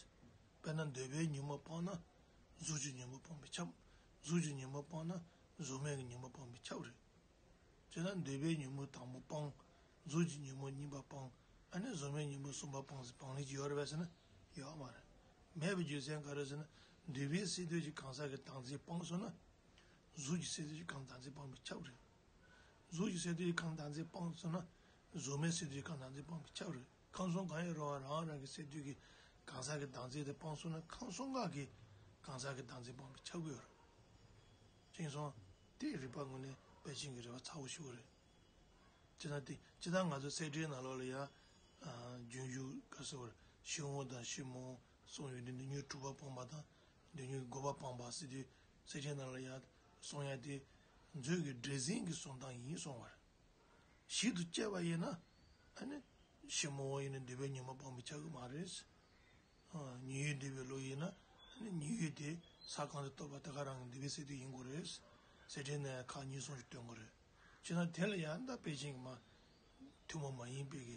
དཔེར་ན་འདོད་པའི་ཉོན་མོངས་སྤངས་ན། གཟུགས་ཀྱི་ཉོན་མོངས་སྤངས་པས་ཁྱབ། གཟུགས་ཀྱི་ཉོན་མོངས་སྤངས་ན་གཟུགས་མེད་ཀྱི་ཉོན་མོངས་སྤངས་པས་ཁྱབ་རེད། བྱས་ན་འདོད་པའི་ཉོན་མོངས་དང་པོ་སྤངས། གཟུགས་ཀྱི་ཉོན་མོངས་གཉིས་པ་སྤངས། ཨ་ནི་གཟུགས་མེད་ཉོན་མོངས་གསུམ་པ་སྤངས་ཟེར་སྤང་ལེན་གྱི་ཡོད་རེད་པས་ཟེར་ན་ཡོད་མ་རེད། མེད་པའི་རྒྱུ་མཚན་ག་རེ་ཟེར་ན། འདོད་པའི་སས་བསྡུས་ཀྱི་གང་ཟག་གི་བདག་འཛིན་སྤངས་སོང་ན། གཟུགས་ཀྱི་སས་བསྡུས་ཀྱི་གང་བདག་འཛིན་སྤངས་པས་ཁྱབ་རེད། གཟུགས་ཀྱི་སས་བསྡུས་ཀྱི་གང་བདག་འཛིན་སྤངས་སོང་ན། གཟུགས་མེད་སས་བསྡུས་ཀྱི་གང་བདག་འཛིན་སྤངས་པས་ཁྱབ་རེད། ཁམས་གསུམ་གང་ཡིན་རུང་བ་རང་རང་གི་སས་བསྡུས་ཀྱི་གང་ཟག་གི་བདག་འཛིན་དེ་སྤངས་སོང་ན་ཁམས་གསུམ་ཀ་གི་གང་ཟག་གི་བདག་འཛིན་སྤངས་པས་ཁྱབ་ཀྱི་ཡོད་རེད། ཅེས་སོང་། དེ་རིགས་པ་ངོས་ནས་དཔེ་ཅན་གྱི་རིགས་པ་ཚ་བོ་ཞིག་རེད། ཅེ་ན་དེ་ཅི་ལྟར་ང་ཚོ་གསེར་བྲིས་ནང་ལོགས་ལ་ཡང་། རྒྱུན་ཞུགས་ག་ཟེར་བར། ཕྱི་དབང་དང་ཕྱི་མ་དབང་གསུངས་ཡོད་དུས། ནུས་ཉོན་དྲུག་པ་སྤངས་པ་དང་ནུས་ཉོན་དགུ་པ་སྤངས་པ་ཟེར་དུས། སེར་ཕྲེང་ནང་ལ་ཡ་གསུང་ཡ་དེ་མཛོད་ཀྱི་འགྲེལ་ཟིན་གྱི་གསུང་སྟངས་ཡིན་གསུང་བ་རེད། ཞིབ་ཏུ་དཔྱད་པ་ཡིན་ན། ཨ་ནི་ཕྱི་མ་དབང་ཡིན་ན་འདོད་པའི་ཉོན་མོངས་སྤངས་པས་ཁྱབ་ཀྱི་མ་རེད། ཨ། ཉོན་ཡུལ་འདོད་པའི་བློ་ཡིན་ན། ཨ་ནི་ཉོན་ཡུལ་དེ་ས་གང་དུ་གཏོགས་པ་དེ་ག་རང་གི་འདོད་པའི་སེམས་རྟོག་ཡིན་དགོས་རེད། སེར་ཕྲེང་ནང་ཡང་ཁག་གཉིས་གསུམ་ཞིག་སྟོན་དགོས་རེད། བྱས་ན་དེ་ལ་ཡང་ད་དཔེ་ཅན་གྱི་མ། ཐུན་མོང་མ་ཡིན་པའི་གི་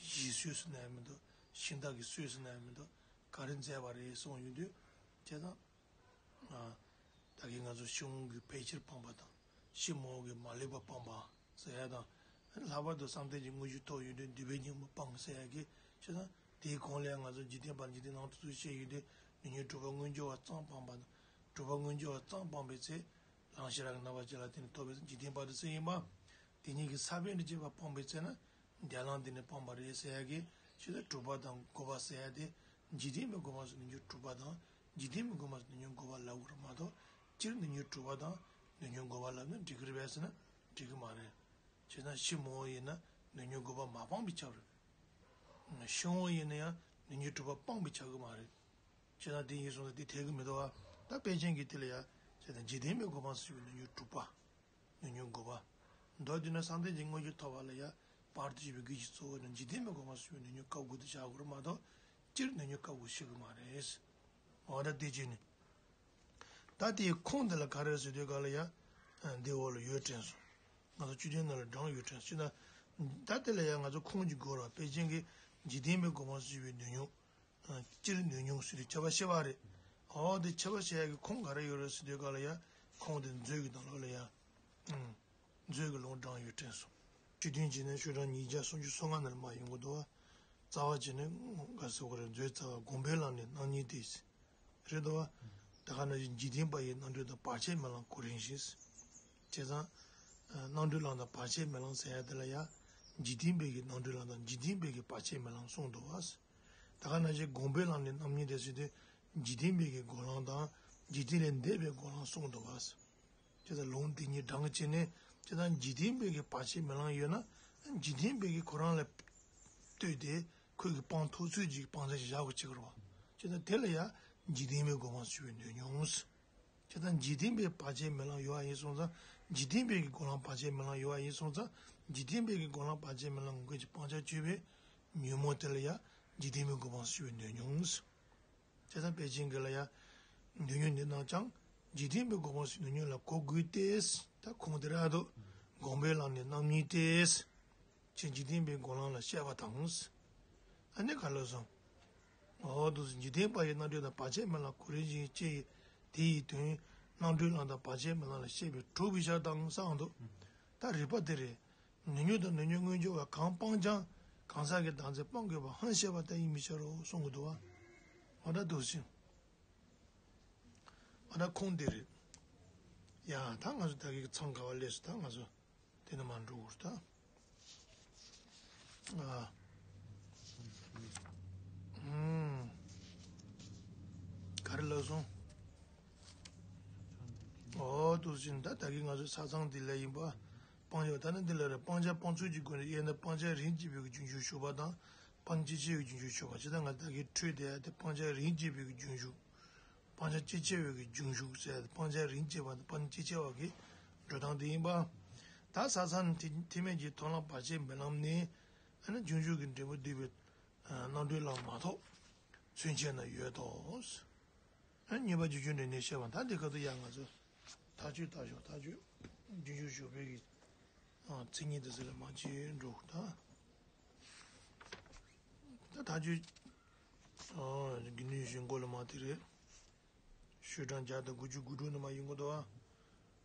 གཞི་སྲོལ་ཟེར་ན་ཡང་མི་འདུག་གཞན་དག་གི་སྲོལ་ཟེར་ན་ཡང་མི་འདུག་ག་རེ་མཛད་པ་རེད་གསུངས་ཡོང་དུས། བྱས་ཙང་། ཨ། ད་གིན་ང་ཚོ་ཕྱི་དབང་གིས་ཕལ་ཆེར་སྤངས་པ་དང་། ཕྱི་མ་དབང་གིས་མ་ལུས་པ་སྤངས་པ་ཟེར་ཡ་དང་། ལྷག་པར་དུ་བསམ་གཏན་གྱི་དངོས་གཞི་ཐོབ་ཡོང་དུས་འདོད་པའི་ཉོན་མོངས་སྤངས་ཟེར་ཡ་གི། བྱས་ཙང་དེའི་གོང་ལ་ཡང་ང་ཚོ་འཇིག་རྟེན་པ་འཇིག་རྟེན་ནང་དུ་ཚུར་བཤད་ཡོང་དུས། ནུས་ཉོན་དྲུག་པ་མངོན་གྱུར་བ་ཙམ་སྤངས་པ་དང་། དྲུག་པ་མངོན་གྱུར་བ་ཙམ་སྤངས་པའི་ཚེ། ལམ་ཤེས་རབ་ཀྱི་རྣམ་པ་ཅན་ལ་བརྟེན་ནས་ཐོབ་པའི་འཇིག་རྟེན་པ་དེ་ཚོ་ཡིན་པ། དེ་གཉིས་ཀྱི་ས་བོན་དང་བཅས་པ་སྤངས་པའི་ཚེ་ན། འདས་ལམ་དེ་ནི་སྤངས་པ་རེད་ཟེར་ཡ་གི། ཕྱི་དྲོ་པ་དང་དགོ་པ་ཟེར་ཡ་དེ། འཇིག་རྟེན་པའི་སྒོ་མ་སུ་ནུས་ཉོན་དྲུག་པ་དང་། འཇིག་རྟེན་པའི་སྒོ་མ་སུ་ནུས་ཉོན་དགོ་པ་ལབ་དགོས་རེད་མ་གཏོགས། སྤྱིར་ནུས་ཉོན་དྲུག་པ་དང་ནུས་ཉོན་དགོ་པ་ལབ་ན་འགྲིག་གི་རེད་པས་ཟེར་ན་འགྲིག་གི་མ་རེད། བྱས་ན་ཕྱི་མ་དབང་ཡིན་ན་ནུས་ཉོན་དགོ་པ་མ་སྤངས་པས་ཁྱབ་རེད། ཕྱི་དབང་ཡིན་ན་ཡང་ནུས་ཉོན་དྲུག་པ་སྤངས་པས་ཁྱབ་གི་མ་རེད། བྱས་ན་དེ་ཡིན་སོང་ཙང་དེ་འཐད་གི་མི་འདུག་ཨ། ད་དཔེ་ཅན་གྱི་དེ་ལ་ཡ། བྱས་ན་འཇིག་རྟེན་པའི་སྒོ་མ་སུ་ཡོད་པའི་ནུས་ཉོན་དྲུག་པ། ནུས་ཉོན་དགུ་པ། མདོར་བསྡུས་ན་བསམ་གཏན་གྱི་དངོས་གཞི་ཐོབ་པ་ལ་ཡང་བར་དུ་གཅོད་པའི་རྒྱུ་གཅིག་གཙོ་བོ་ནི་འཇིག་རྟེན་པའི་སྒོ་མ་སུ་ཡོད་པའི་ནུས་ཉོན་བཀའ་བསྒོ་དེ་བཞག་དགོས་རེད་མ་གཏོགས། སྤྱིར་ནུས་ཉོན་བཀའ་བསྒོ་ཤེས་ཀྱི་མ་རེད། འོ་ད་དེ་བྱས་ནས། ད་དེའི་ཁུངས་དེ་ལ་ག་རེ་ཟེར་དུས་ག་ལ་ཡ། འདི་འོག་ལ་ཡོད་དྲན་སོང་། ང་ཚོ་བཅུད་ལྡན་ནང་ལ་བགྲངས་ཡོད་དྲན་སོང་ན། ད་དེ་ལ་ཡ་ང་ཚོ་ཁུངས་ཀྱི་སྒོ་ར་དཔེ་ཅན་གྱི་འཇིག་རྟེན་པའི་སྒོ་མ་སུ་ཡོད་པའི་ནུས་ཉོན། སྤྱིར་ནུས་ཉོན་ཟེར་དུས་ཁྱད་པར་ཕྱེ་བ་རེད། འོ་དེ་ཁྱད་པར་ཕྱེ་ཡ་གི་ཁུངས་ག་རེ་ཡོད་རེད་ཟེར་དུས་ག་ལ་ཡ། ཁུངས་དེ་མཛོད་ཀྱི་ནང་ལོགས་ལ་ཡ། མཛོད་ཀྱི་ལུང་དྲངས་ཡོད་དྲན་སོང་། ཆོས་ཐུན་བྱས་ནས་ཤོག་གྲངས་ཉིས་བརྒྱ་སུམ་ཅུ་སོ་ལྔ་ནང་ལ་མར་ཡོང་གི་འདུག་བ། རྩ་བ་བྱས་ནས་ག་ཟེར་དགོས་རེད། མཛོད་རྩ་བ་དགོངས་པའི་ལམ་ནི་རྣམ་གཉིས་ཏེ། རེད་འདུག་བ། ད་ག་ནང་བཞིན་འཇིག་རྟེན་པ་ཡི་རྣམ་གྲོལ་དང་བར་ཆད་མེད་ལམ་གོ་རིམ་བཞིན། བྱས་ཙང་། རྣམ་གྲོལ་ལམ་དང་བར་ཆད་མེད་ལམ་ཟེར་ཡ་དེ་ལ་ཡ། འཇིག་རྟེན་པའི་གི་རྣམ་གྲོལ་ལམ་དང་འཇིག་རྟེན་པའི་གི་བར་ཆད་མེད་ལམ་གསུངས་འདུག་བ། ད་ག་ནང་བཞིན་དགོངས་པའི་ལམ་ནི་རྣམ་གཉིས་ཏེ་ཟེར་དུས། འཇིག་རྟེན་པའི་གི་སྒོམ་ལམ་དང་། འཇིག་རྟེན་ལས་འདས་པའི་སྒོམ་ལམ་གསུངས་འདུག་བ། བྱས་ཙང་ལུང་དེ་གཉིས་དྲངས་བྱས་ནས། བྱས་ཙང་འཇིག་རྟེན་པའི་གི་བར་ཆད་མེད་ལམ་ཡོད་ན། འཇིག་རྟེན་པའི་གི་ཁོ་རང་ལ་ལྟོས་ཏེ་ཁོས་གི་སྤང་ཐུབ་ཚོད་ཅིག་སྤང་བྱ་ཞིག་བཞག་དགོས་བྱེད་ཀྱི་རེད་བ། བྱས་ཙང་དེ་ལ་ཡང་འཇིག་རྟེན་པའི་སྒོམ་ལམ་ཞུ་བའི་ནུས་ཉོན། བྱས་ཙང་འཇིག་རྟེན་པའི་བར་ཆད་མེད་ལམ་ཡོད་པ་ཡིན་སོང་ཙང་། འཇིག་རྟེན་པའི་གི་སྒོམ་ལམ་བར་ཆད་མེད་ལམ་ཡོད་པ་ཡིན་སོང་ཙང་། འཇིག་རྟེན་པའི་གི་སྒོམ་ལམ་བར་ཆད་མེད་ལམ་ངོ་སྐལ་གྱི་སྤང་བྱ་གཅོད་པའི་ཉོན་མོངས་དེ་ལ་ཡང་འཇིག་རྟེན་པའི་སྒོམ་ལམ་ཞུ་བའི་ནུས་ཉོན། བྱས་ཙང་དཔེ་ཅན་གྱི་ལ་ཡང་། ནུས་ཉོན་འདི་རྣམས་ཀྱང་། འཇིག་རྟེན་པའི་སྒོམ་ལམ་ཞུ་ནུས་ཉོན་ལ་གོ་དགོས་ཏེ། ད་ཁུངས་དེ་རེད་འདུག་དགོངས་པའི་ལམ་ནི་རྣམ་གཉིས་ཏེ། ཅེས་འཇིག་རྟེན་པའི་སྒོམ་ལམ་ལ་བཤད་པ་དང་། ཨ་ནི་ག་ལ་སོང་། འོ་དུ་འཇིག་རྟེན་པ་ཡི་རྣམ་གྲོལ་དང་བར་ཆད་མེད་ལམ་གོ་རིམ་བཞིན་ཅེས་དེ་ཡི་དོན། རྣམ་གྲོལ་ལམ་དང་བར་ཆད་མེད་ལམ་ལ་བཤད་པའི་དྲུག་པའི་ཆ་དང་གསུངས་འདུག་ད་རིགས་པ་དེ་རེད། ནུས་ཉོན་དང་ནུས་ཉོན་མངོན་གྱུར་བ་གང་སྤངས་ཀྱང་། གང་ཟག་གི་བདག་འཛིན་སྤང་དགོས་པ་ཧང་ཤེས་པ་ལྟར་ཡིད་མི་ཆེས་རོ་གསུང་གི་འདུག་བ། འོ་ད་འདུག་ཟིན། འོ་ད་ཁུངས་དེ་རེད། ཡ་ད་ང་ཚོ་ད་གི་མཚམས་ག་བ་སླེབས་སོང་། ད་ང་ཚོ་དེ་ནས་མར་འགྲོ་དགོས་ད། ཨ། ཨུམ། ག་རེ་ལབ་སོང་། འོ་འདུག་ཟིན། ད་ད་གི་ང་ཚོ་ས་མཚམས་དེ་ལ་ཡིན་པ། སྤང་བྱ་ད་ནི་འདི་ལ་རེ་སྤང་བྱ་སྤང་ཚུལ་གྱི་སྒོ་ནས་དབྱེ་ན། སྤང་བྱ་རིམ་གྱིས་པའི་གི་རྒྱུན་ཞུགས་ཞུགས་པ་དང་། སྤང་བྱེད་ཆེ་བའི་རྒྱུན་ཞུགས་ཞུགས་པ། ཇི་ལྟར་ང་ད་གིན་འཕྲོས་བསྡད་ཡ་དེ་སྤང་བྱ་རིམ་གྱིས་པའི་གི་རྒྱུན་ཞུགས། སྤང་བྱ་བྱེད་ཆེ་བའི་གི་རྒྱུན་ཞུགས་ཟེར་ཡ་དེ་སྤང་བྱ་རིམ་གྱིས་པ་དང་སྤང་བྱེད་ཆེ་བ་གི་འགྲོ་སྟངས་དེ་ཡིན་པ། ད་ས་མཚམས་ཐེག་ཐེག་དམན་གྱི་མཐོང་ལམ་བར་ཆད་མེད་ལམ་ནི། ཨ་ནི་རྒྱུན་ཞུགས་ཀྱི་འབྲས་བུ་བསྡུས་པའི་རྣམ་གྲོལ་ལམ་མ་གཏོགས་མཚོན་བྱེད་ན་ཡོད་དོ། གཉིས་པ་རྒྱུ་རྒྱུ་འབྲས་ནས་བཤད་པ། ད་འདི་ཁ་ཐུག་ཡང་ང་ཚོ་ཐག་གཅོད་ལྟ་ཞོག་ཐག་གཅོད། རྒྱུན་ཞུགས་ཞུགས་པའི་གི་མཚན་ཉིད་དེ་ཚོ་ལ་མ་བྱེད་འགྲོ་ད། ད་ཐག་གཅོད། དགེ་འདུན་ཞུགས་མགོ་ལ་མ་དེ་རེད། ཤོག་གྲངས་བརྒྱ་དང་དགུ་བཅུ་གོ་དྲུག་ནས་མར་ཡོང་གི་འདུག་ཨ།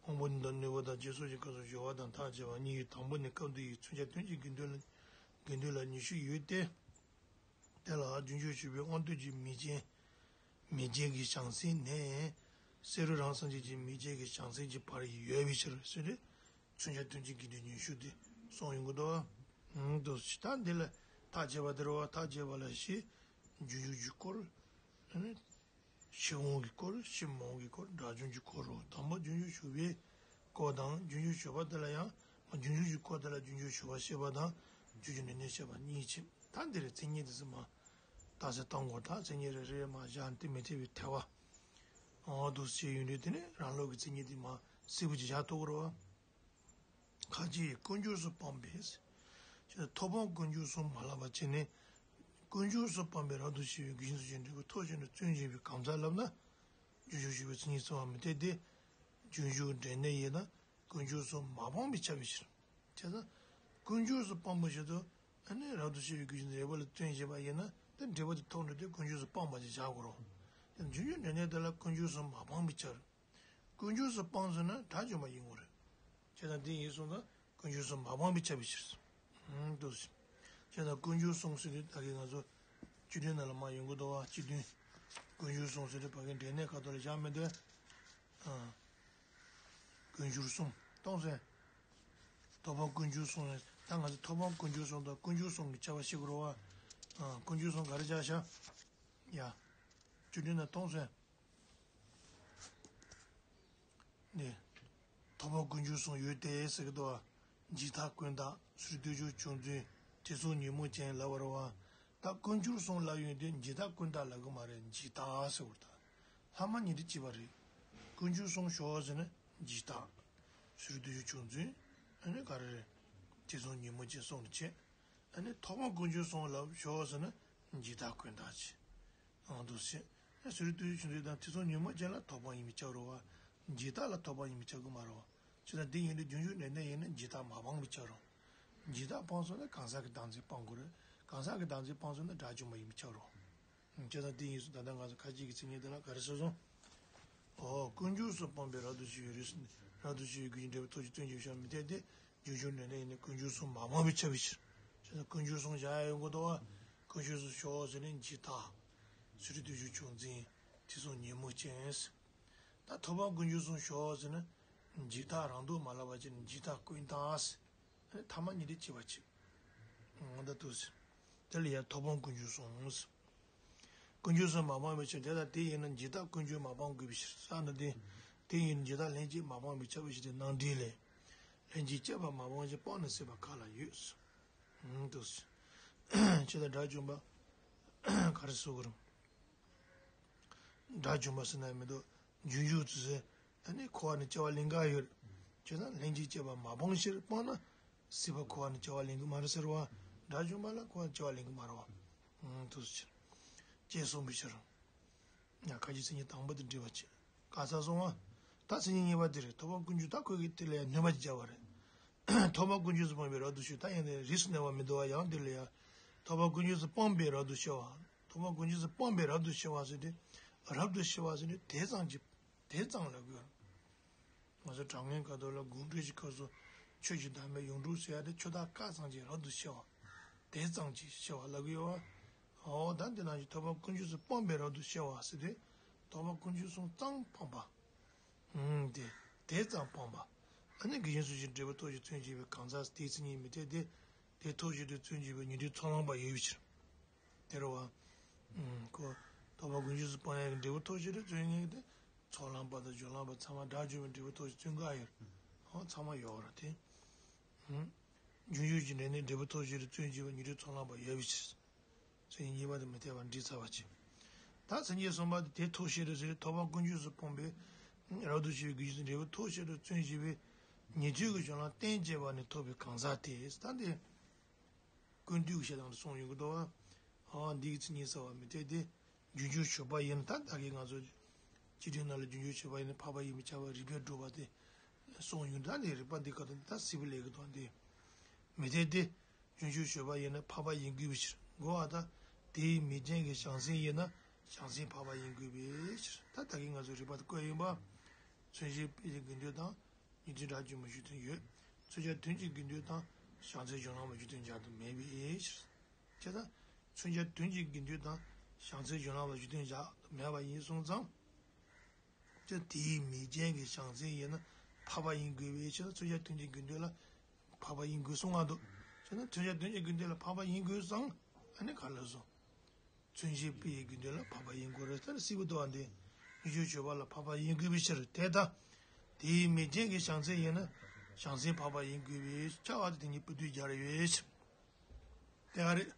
དབང་པོ་ནི་དང་ནུས་པ་དང་རྗེས་སོར་གྱི་སྐབས་སུ་སྦྱོར་བ་དང་ཐག་བཅད་པ་གཉིས་ཀྱི་དང་པོ་ནི་སྐབས་འདི་ཡི་མཚོན་བྱ་དོན་གྱི་དགེ་འདུན་ལ་དགེ་འདུན་ལ་ཉི་ཤུ་ཡོད་དེ། དེ་ལ་རྒྱུན་ཞུགས་ཞུགས་པའི་དབང་དུས་ཀྱི་མིང་ཅན། མིང་ཅན་གྱི་བྱང་སེམས་ནས། བསེ་རུ་རང་སངས་རྒྱས་ཀྱི་མིང་ཅན་གྱི་བྱང་སེམས་ཀྱི་བར་ཡོད་པའི་ཕྱིར་ཟེར་ཏེ། མཚོན་བྱ་དོན་གྱི་དགེ་འདུན་ཉི་ཤུ་དེ་གསུངས་ཡོང་གི་འདུག་ཨང་། དུ་ད་འདི་ལ་ཐག་བཅད་པ་དེ་རེད་བ། ཐག་བཅད་པ་ལ་བཞི། རྒྱུན་ཞུགས་ཀྱི་སྐོར། ཕྱི་དབང་གི་སྐོར། ཕྱི་མ་དབང་གི་སྐོར། དགྲ་བཅོམ་གྱི་སྐོར་རོ། དང་པོ་རྒྱུན་ཞུགས་ཞུགས་པའི་སྐོར་དང་། རྒྱུན་ཞུགས་ཞུགས་པ་དེ་ལ་ཡང་། རྒྱུན་ཞུགས་ཀྱི་སྐོར་དེ་ལ་རྒྱུན་ཞུགས་ཞུགས་པ་བཤད་པ་དང་། རྒྱུ་རྒྱུ་ནས་ནས་བཤད་པ་གཉིས་ཕྱིན། ད་འདི་རེད། མཚན་ཉིད་དེ་ཚོ་མ། རྟགས་གསལ་གཏོང་དགོས། ད་མཚན་ཉིད་རེ་རེ་མར་བཞག་སྟེ་མི་འཐད་པའི་ཐལ་བ། འོ་འདུག་སེ་བྱས་ཡོང་དུས་དེ་ནས་རང་ལུགས་ཀྱི་མཚན་ཉིད་དེ་མར་གསལ་པོ་ཅིག་བཞག་ཐུབ་ཀྱི་རེད་བ། ཁ་ཅིག་ཀུན་འབྱུང་གསུམ་སྤངས་པས། ཅེས་ཐོབ་དཔང་ཀུན་འབྱུང་གསུམ་མ་ལབ་པ་བྱས་ནས། ཀུན་འབྱུང་གསུམ་སྤངས་པའི་རབ་ཏུ་ཕྱེ་བའི་རྒྱུ་གཞན་སུ་ཞིག་འབྲས་བུ་ཐོབ་ཕྱིར་ནི་བརྩོན་བྱེད་པའི་གང་ཟག་ལབ་ན། རྒྱུན་འཇུག་ཞུགས་པའི་མཚན་ཉིད་ཚང་བ་མི་འཐད་དེ། རྒྱུན་འཇུག་འབྲས་གནས་ཡིན་ན་ཀུན་འབྱུང་གསུམ་མ་སྤངས་པས་ཁྱབ་པའི་ཕྱིར། བྱས་ཙང་། ཀུན་འབྱུང་གསུམ་སྤངས་པའི་ཕྱིར་དུ། ཨ་ནི་རབ་ཏུ་ཕྱེ་བའི་རྒྱུ་གཞན་འབྲས་བུ་ལ་བརྩོན་བྱེད་པ་ཡིན་ན་དེ་འབྲས་བུ་དེ་ཐོབ་འགྲོ་དུས་ཀུན་འབྱུང་གསུམ་སྤངས་པ་ཅིག་བཞག་དགོས་རེད། དེ་རྒྱུན་འཇུག་འབྲས་གནས་དེ་ལ་ཀུན་འབྱུང་གསུམ་མ་སྤངས་པས་ཁྱབ། ཀུན་འབྱུང་གསུམ་སྤངས་སོང་ན་དགྲ་བཅོམ་པ་ཡིན་དགོས་རེད། བྱས་ཙང་དེ་ཡིན་སོང་ཙང་ཀུན་འབྱུང་གསུམ་མ་སྤངས་པས་ཁྱབ་པའི་ཕྱིར། ཧུམ། འདུག་སེ། བྱས་ཙང་ཀུན་འབྱུང་གསུམ་ཟེར་དུས་ད་གིན་ང་ཚོ་སྤྱི་དོན་ནང་ལ་མར་ཡོང་གི་འདུག་བ། སྤྱི་དོན། ཀུན་འབྱུང་གསུམ་ཟེར་དུས་ཕ་གིའི་འབྲས་གནས་ཁ་ཐོག་ལ་བཞག་མི་འདུག་ཨ། ཀུན་འབྱུང་གསུམ་གཏོང་ཟེར། ཐོབ་དཔང་ཀུན་འབྱུང་གསུམ་ཟེར། ད་ང་ཚོ་ཐོབ་དཔང་ཀུན་འབྱུང་གསུམ་དང་ཀུན་འབྱུང་གསུམ་གྱི་ཁྱད་པར་ཤེས་དགོས་རེད་བ། ཨ། ཀུན་འབྱུང་གསུམ་ག་རེ་བྱ་བཞག་ཡ། སྤྱི་དོན་ནང་གཏོང་ཟེར། ནས། ཐོབ་དཔང་ཀུན་འབྱུང་གསུམ་ཡོད་དེ་ཟེར་གི་འདུག་བ། འཇིག་ལྟ་ཀུན་བཏགས། སོ་སོར་ལྟོས་གྱུར་བྱུང་འཛིན། དེ་སོགས་ཉོན་མོངས་ཅན་ལབ་པ་རེད་བ། ད་ཀུན་འབྱུང་གསུམ་ལབ་ཡོང་དུས་འཇིག་ལྟ་ཀུན་བཏགས་ལབ་གི་མ་རེད། འཇིག་ལྟ་ཟེར་བ་རེད་ད། ལྷག་མ་གཉིས་དེ་གཅིག་པ་རེད། ཀུན་འབྱུང་གསུམ་ཞོག་ཟེར་ན་འཇིག་ལྟ། སོ་སོར་ལྟོས་གྱུར་བྱུང་འཛིན། ཨ་ནི་ག་རེ་རེད། དེ་སོགས་ཉོན་མོངས་ཅན་གསུམ་དེ་བྱས། ཨ་ནི་ཐོབ་དཔང་ཀུན་འབྱུང་གསུམ་ལབ་ཞོག་ཟེར་ན་འཇིག་ལྟ་ཀུན་བཏགས་བྱས། ཨང་། འདུག་སེ། སོ་སོར་ལྟོས་གྱུར་བྱུང་འཛིན་དང་དེ་སོགས་ཉོན་མོངས་ཅན་ལ་ཐོབ་དཔང་ཡིན་པས་ཁྱབ་རེད་བ། འཇིག་ལྟ་ལ་ཐོབ་དཔང་ཡིན་པས་ཁྱབ་གི་མ་རེད་བ། བྱས་ཙང་འདི་ཡིན་དུས་རྒྱུན་འཇུག་འབྲས་གནས་ཡིན་ན་འཇིག་ལྟ་མ་སྤངས་པས་ཁྱབ་རེད། འཇིག་ལྟ་སྤངས་སོང་ན་གང་ཟག་གི་བདག་འཛིན་སྤང་དགོས་རེད། གང་ཟག་གི་བདག་འཛིན་སྤངས་སོང་ན་དགྲ་བཅོམ་པ་ཡིན་པས་ཁྱབ་རེད། བྱས་ཙང་འདི་ཡིན་སོང་ད་ལྟ་ང་ཚོ་ཁ་ཅིག་གི་མཚན་ཉིད་དེ་ལ་ག་རེ་ཟེར་སོང་། འོ། ཀུན་འབྱུང་གསུམ་སྤངས་པའི་རབ་ཏུ་ཕྱེ་བའི་རིགས་སུ། རབ་ཏུ་ཕྱེ་བའི་རྒྱུ་གཞན་འབྲས་བུ་ཐོབ་ཕྱིར་བརྩོན་བྱེད་པའི་ཕྱིར་མི་འཐད་དེ། རྒྱུན་འཇུག་འབྲས་གནས་ཡིན་ན་ཀུན་འབྱུང་གསུམ་མ་སྤངས་པས་ཁྱབ་པའི་ཕྱིར། བྱས་ཙང་ཀུན་འབྱུང་གསུམ་བཞག་ཡ་ཡོང་གི་འདུག་བ། ཀུན་འབྱུང་གསུམ་ཞོག་ཟེར་ན་འཇིག་ལྟ། སོ་སོར་ལྟོས་གྱུར་བྱུང་འཛིན། དེ་སོགས་ཉོན་མོངས་ཅན། ད་ཐོབ་དཔང་ཀུན་འབྱུང་གསུམ་ཞོག་ཟེར་ན། འཇིག་ལྟ་རང་ལྡོག་མ་ལབ་པ་བྱས་ན་འཇིག་ལྟ་ཀུན་བཏགས། ཐ་མ་གཉིས་དེ་གཅིག་པ་བྱས། འོ་ད་འདུག་སེ། དེ་ལ་ཡང་ཐོབ་དཔང་ཀུན་འབྱུང་གསུམ། ཀུན་འབྱུང་གསུམ་མ་སྤངས་པའི་ཕྱིར། དེ་ལྟར་དེ་ཡིན་ན་འཇིག་ལྟ་ཀུན་འབྱུང་མ་སྤངས་དགོས་པའི་ཕྱིར། ས་ན་དེ། དེ་ཡིན་ན་འཇིག་ལྟ་ལྷན་སྐྱེས་མ་སྤངས་པས་ཁྱབ་པའི་ཕྱིར་ཏེ། རྣམ་འགྲེལ་ལས། ལྷན་ཅིག་སྐྱེས་པ་མ་སྤངས་ཀྱང་སྤངས་ནས་སྲིད་པ་ག་ལ་ཡོད། འདུག་སེ། ཅི་ལྟར་དགྲ་བཅོམ་པ། ག་རེ་ཟེར་དགོས་རུང་། དགྲ་བཅོམ་པ་ཟེར་ན་མི་འདུག་རྒྱུན་འཇུག་ཏུ་ཟེར། ཨ་ནི་འཁོར་བ་ནས་སྐྱེ་བ་ལེན་ག་ཡོད། བྱས་ཙང་ལྷན་ཅིག་སྐྱེས་པ་མ་སྤངས་ཕྱིར་སྤངས་ན། སྲིད་པ་འཁོར་བ་ནས་སྐྱེ་བ་ལེན་གི་མ་རེད་ཟེར་བ། དགྲ་བཅོམ་པ་ལ་འཁོར་བ་སྐྱེ་བ་ལེན་གི་མ་རེད་བ། འདུག་སེ། ཅེས་གསུངས་པའི་ཕྱིར། ཡང་ཁ་ཅིག་མཚན་ཉིད་དང་པོ་དེ་འགྲིག་པ་བྱེད། ག་ས་སོང་བ། ད་མཚན་ཉིད་གཉིས་པ་དེ་རེད། ཐོབ་དཔང་ཀུན་འབྱུང་ད་ཁོ་གིས་དེ་ལ་ཡང་སྣོན་པ་ཅིག་བརྒྱབ་པ་རེད། ཐོབ་དཔང་ཀུན་འབྱུང་གསུམ་སྤངས་པའི་རབ་ཏུ་ཕྱེ། ད་ཡང་དེ་རིགས་སུ་གནས་པ་མི་འདུག་བ། ཡང་དེ་ལ་ཡང་། ཐོབ་དཔང་ཀུན་འབྱུང་གསུམ་སྤངས་པའི་རབ་ཏུ་ཕྱེ་བ། ཐོབ་དཔང་ཀུན་འབྱུང་གསུམ་སྤངས་པའི་རབ་ཏུ་ཕྱེ་བ་ཟེར་ཏེ། རབ་ཏུ་ཕྱེ་བ་ཟེར་ནས་དེ་ཙམ་གྱིས། དེ་ཙམ་ལབ་དགོས། ང་ཚོ་དྲང་ངེས་ཁ་ཐོག་ལ་དགོངས་འགྲེལ་གྱི་སྐབས་སུ་ཆོས་ཀྱི་བདག་མེད་ཡོངས་གྲུབ་ཟེར་ཡ་དེ་ཆོས་བདག་བཀའ་ཙམ་གྱིས་རབ་ཏུ་ཕྱེ་བ། དེ་ཙམ་གྱིས་ཕྱེ་བ་ལབ་ཀྱི་ཡོད་བ། འོ་ད་འདི་ནང་བཞིན་ཐོབ་དཔང་ཀུན་འབྱུང་གསུམ་སྤངས་པའི་རབ་ཏུ་ཕྱེ་བ་ཟེར་དུས། ཐོབ་དཔང་ཀུན་འབྱུང་གསུམ་ཙམ་སྤངས་པ། ཨུམ། དེ། དེ་ཙམ་སྤངས་པ། ཨ་ནི་རྒྱུ་གཞན་སུ་ཞིག་འབྲས་བུ་ཐོབ་ཕྱིར་བརྩོན་བྱེད་པའི་གང་ཟག་དེའི་མཚན་ཉིད་མི་འཐད་དེ། དེ་ཐོབ་ཕྱིར་དུ་བརྩོན་བྱེད་པའི་ཉན་ཐོས་ཚོགས་ལངས་པ་ཡོད་པའི་ཕྱིར། དེ་རེད་བ། ཨུམ། ཁོ། ཐོབ་དཔང་ཀུན་འབྱུང་གསུམ་སྤངས་ཡག་གི་འབྲས་བུ་ཐོབ་ཕྱིར་དུ་བརྩོན་མཁན་དེ། ཚོགས་ལངས་པ་དང་སྦྱོར་ལམ་པ་ཚང་མ་དགྲ་བཅོམ་པའི་འབྲས་བུ་ཐོབ་ཕྱིར་བརྩོན་ག་ཡོད། ཧོ། ཚང་མ་ཡོད་རེད་དེ། ཨུམ། རྒྱུན་འཇུག་གི་འབྲས་གནས་འབྲས་བུ་ཐོབ་ཕྱིར་དུ་བརྩོན་བྱེད་པའི་ཉན་ཐོས་ཚོགས་ལངས་པ་ཡོད་པའི་ཕྱིར། མཚན་ཉིད་གཉིས་པ་དེ་མི་འཐད་པར་འགྲིག་ཚར་བ་བྱས། ད་མཚན་ཉིད་གསུམ་པ་དེ་དེ་ཐོབ་ཕྱིར་དུ་ཟེར་ཐོབ་དཔང་ཀུན་འབྱུང་གསུམ་སྤངས་པའི་རབ་ཏུ་ཕྱེ་བའི་རྒྱུ་གཞན་འབྲས་བུ་ཐོབ་ཕྱིར་དུ་བརྩོན་བྱེད་པའི་ཉན་ཐོས་ཀྱི་སྦྱོར་ལམ་རྟེན་བཅས་པ་ནས་ཐོབ་པའི་གང་ཟག་དེ། ད་འདི། ཀུན་བཏུས་ཀྱི་བཤད་སྟངས་ལ་གསུངས་ཡོང་གི་འདུག་བ། ཨ། འདི་གི་མཚན་ཉིད་གསལ་བ་མི་འཐད་དེ། རྒྱུན་འཇུག་ཞུགས་པ་ཡིན་ན། ད་ད་གིན་ང་ཚོ་སྤྱི་དོན་ནང་ལ་རྒྱུན་འཇུག་ཞུགས་པ་ཡིན་ན་འཕགས་པ་ཡིན་པས་ཁྱབ་པའི་རིགས་པས་སྒྲུབ་པ་དེ་གསུངས་ཡོང་། ད་འདི་རིགས་པ་འདི་ག་དང་ད་སྲིད་པའི་ལས་ཀྱི་དོན་དེ་མི་འཐད་དེ། རྒྱུན་འཇུག་ཞུགས་པ་ཡིན་ན་འཕགས་པ་ཡིན་དགོས་པའི་ཕྱིར། གོ་བ། ད་དེའི་མིང་ཅན་གྱི་བྱང་སེམས་ཡིན་ན་བྱང་སེམས་འཕགས་པ་ཡིན་དགོས་པའི་ཕྱིར། ད་ད་གིན་ང་ཚོ་རིགས་པ་དེ་བཀོད་ཡིན་པ། མཚོན་བྱེད་དཔེ་ཡི་དགོས་འདོད་དང་། ཉན་ཐོས་དགྲ་བཅོམ་པའི་རྒྱུ་མཚན་ཡོད། མཚོན་བྱ་དོན་གྱི་དགོས་འདོད་དང་བྱང་སེམས་སྦྱོར་ལམ་པའི་རྒྱུ་མཚན་སྦྱར་དུ་མེད་པའི་ཕྱིར། དེ་ལྟར་མཚོན་བྱ་དོན་གྱི་དགོས་འདོད་དང་བྱང་སེམས་སྦྱོར་ལམ་པའི་རྒྱུ་མཚན་སྦྱར་དུ་མེད་པ་ཡིན་སོང་ཙང་། དེ་དེའི་མིང་ཅན་གྱི་བྱང་སེམས་ཡིན་ན་འཕགས་པ་ཡིན་དགོས་པའི་ཕྱིར། མཚོན་བྱ་དོན་གྱི་དགོས་འདོད་ལ་འཕགས་པ་ཡིན་དགོས་གསུང་བ་འདུག་བྱས་ན་མཚོན་བྱ་དོན་གྱི་དགོས་འདོད་ལ་འཕགས་པ་ཡིན་དགོས་སོང་། ཨ་ནི་ག་ལ་སོང་། མཚོན་བྱེད་དཔེ་ཡི་དགོས་འདོད་ལ་འཕགས་པ་ཡིན་དགོས་རེད། ད་ནི་སྲིད་པའི་ལྟ་བ་འདི་རྒྱུན་འཇུག་ཞུགས་པ་ལ་འཕགས་པ་ཡིན་དགོས་པའི་ཕྱིར། དེ་ལྟར་དེའི་མིང་ཅན་གྱི་བྱང་སེམས་ཡིན་ན་བྱང་སེམས་འཕགས་པ་ཡིན་དགོས་པའི་ཕྱིར། དེ་ཉིད་ཀུན་བཏུས་སྦྱར་ཡོད་ཕྱིར། དེ་ག་རེད།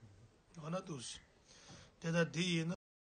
འོ་ན་འདུག་སེ། དེ་ལྟར་འདི་ཡིན་ན།